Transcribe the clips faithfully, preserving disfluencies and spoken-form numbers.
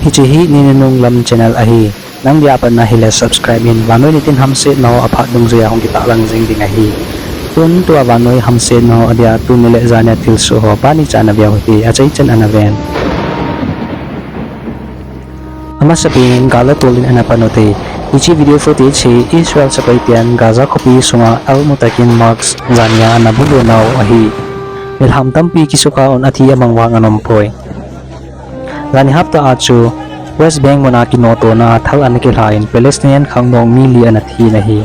Hiche hi Ni Nunung Lam channel ahi. Nang dia patna hile subscribe in, vannoi nitin hamsetna ho aphat dungjuia hung kitahlang jing ding ahi. Tun tua vannoi hamsetna ho adia tuni le jania thilsoh ho bani cha ana veu hite, achaichan ana ven. Amasapen in gal le tol in ana pan ute. Hiche video footage hi Israel sepai ten Gaza khopi sunga Al Mutakin Mosque jania ana bulu nau ahi. Milham tampi kisukha un, athi amang vang ana um poi. Jani hapta a chu West Bank muna kinotona a thal ana kilha in Palestinian khangdong mi li ana thi in ahi.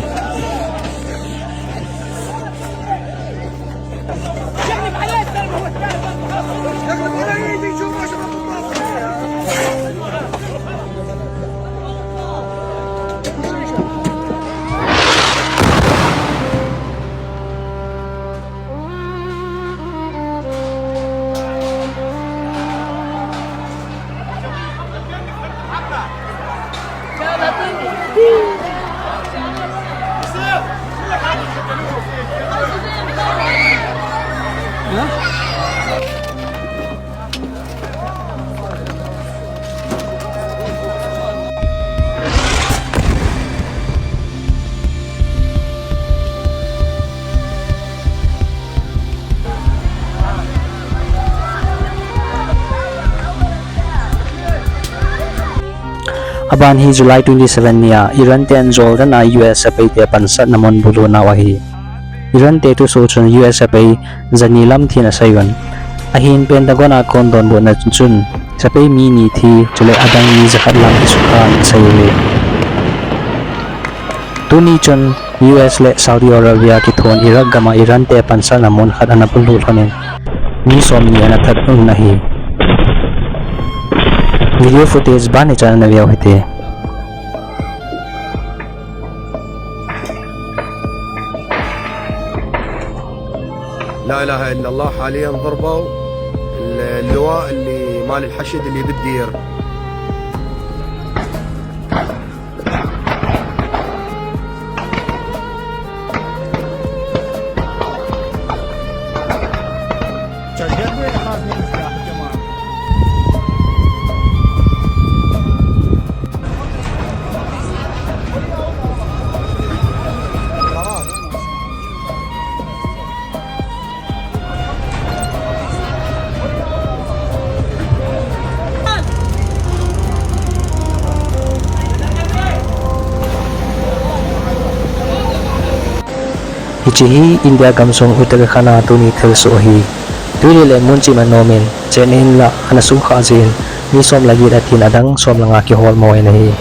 Aban hi July twenty seven nia Iran ten Jordan a U S sepai te pansatna mun bulu nau ahi. Iran te thusoh chun U S sepai jani lam thi in asei un. Ahin Pentagon a kon donbutna chun sepai mi ni thi, chule adang mi jakhat lam kisukha in asei uve. Tuni chun U S le Saudi Arabia kithon Iraq gam a Iran te pansatna mun khat ana bulu lhon in mi somni ana that un ahi. Video footage bani cha ana veu hite. لا إله إلا الله. حاليا ضربوا اللواء اللي مال الحشد اللي بالدير. Hiche hi India gamsung Uttarakhand a tuni thilsoh ahi. Twi le len mun chim anom in, chen in la ana sukha jin, mi som le get athin adang som le nga kiholmo in ahi.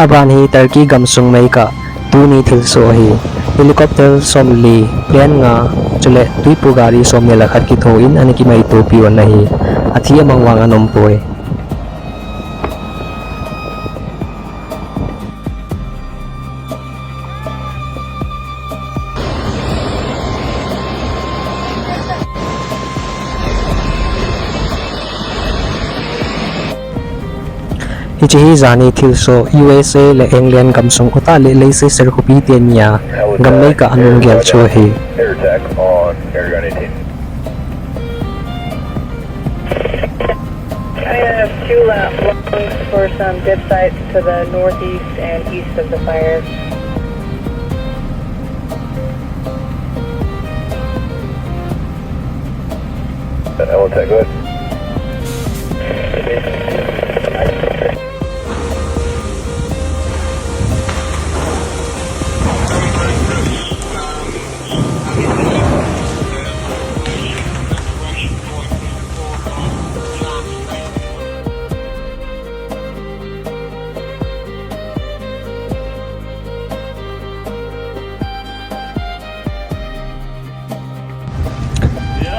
Aban hi Turkey gamsung meikah tuni thilsoh ahi. Helicopter somli, plane nga, chule twipu gari somni le khat kitho in ana kimaitopi un ahi. Athi amang vang ana um poi. Hiche hi jani thilsoh U S A le England gamsung uta le leiset serkhopi teni a gam meikah ana lunggel chu ahi. I have two lap lungs for some dip sites to the northeast and east of the fire. L tech, go ahead.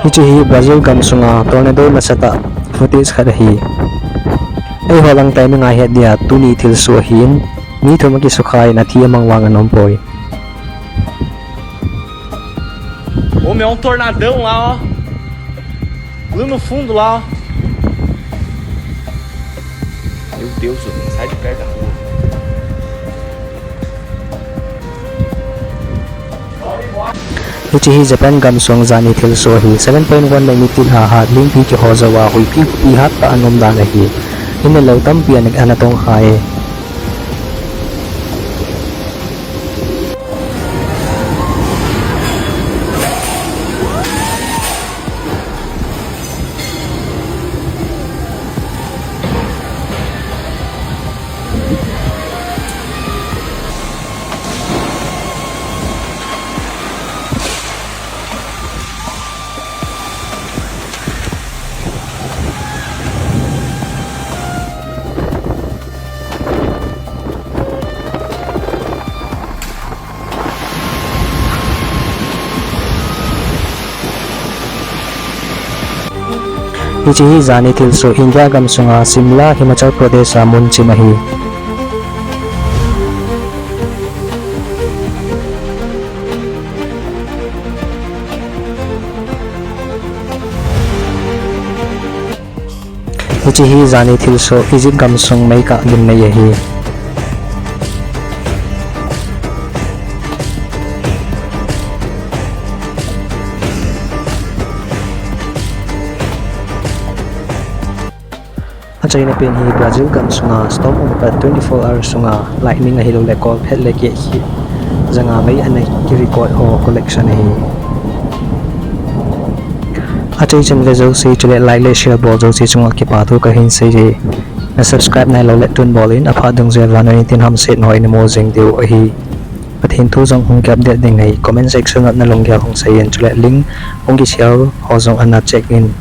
Hiche hi Brazil gamsunga tornado nasatah footage khat ahi. Eiho lang timing a het dia tuni thilsoh ahin, mi thum akisukha in athi amang vang ana um poi. Ô, meu, um tornadão lá, ó. Lá no fundo, lá, ó. Meu Deus, sai de perto da rua. Hiche hi Japan gamsung jani thilsoh ahi. Seven point one magnitude a hat, lungpi kiho jouva huipi huipi hat tah a aum dan ahi. In le lou tampi ana, ana tong khai. Hiche hi jani thilsoh India gamsunga Shimla, Himachal Pradesh a mun chim ahi. Hiche hi jani thilsoh Egypt gamsung meikah gimnei ahi. Achaina pen hi Brazil gamsunga storm um pat twenty-four hours sunga lightning ahilouleh kol phet le keh hi janga mei ana kirecord ho collection ahi. Achai chan ve jouse chule like le share bol jouse chunga kipa thu kahin sei e. Na subscribe nailou le tun bol in, aphat dungjuiya vannoi nitin hamsetna ho namu jing diu ahi. Pathen thu jong hung ki update ding ahi. Comment section a na lunggel hung sei in, chule link hung kishare ho jong ana check in.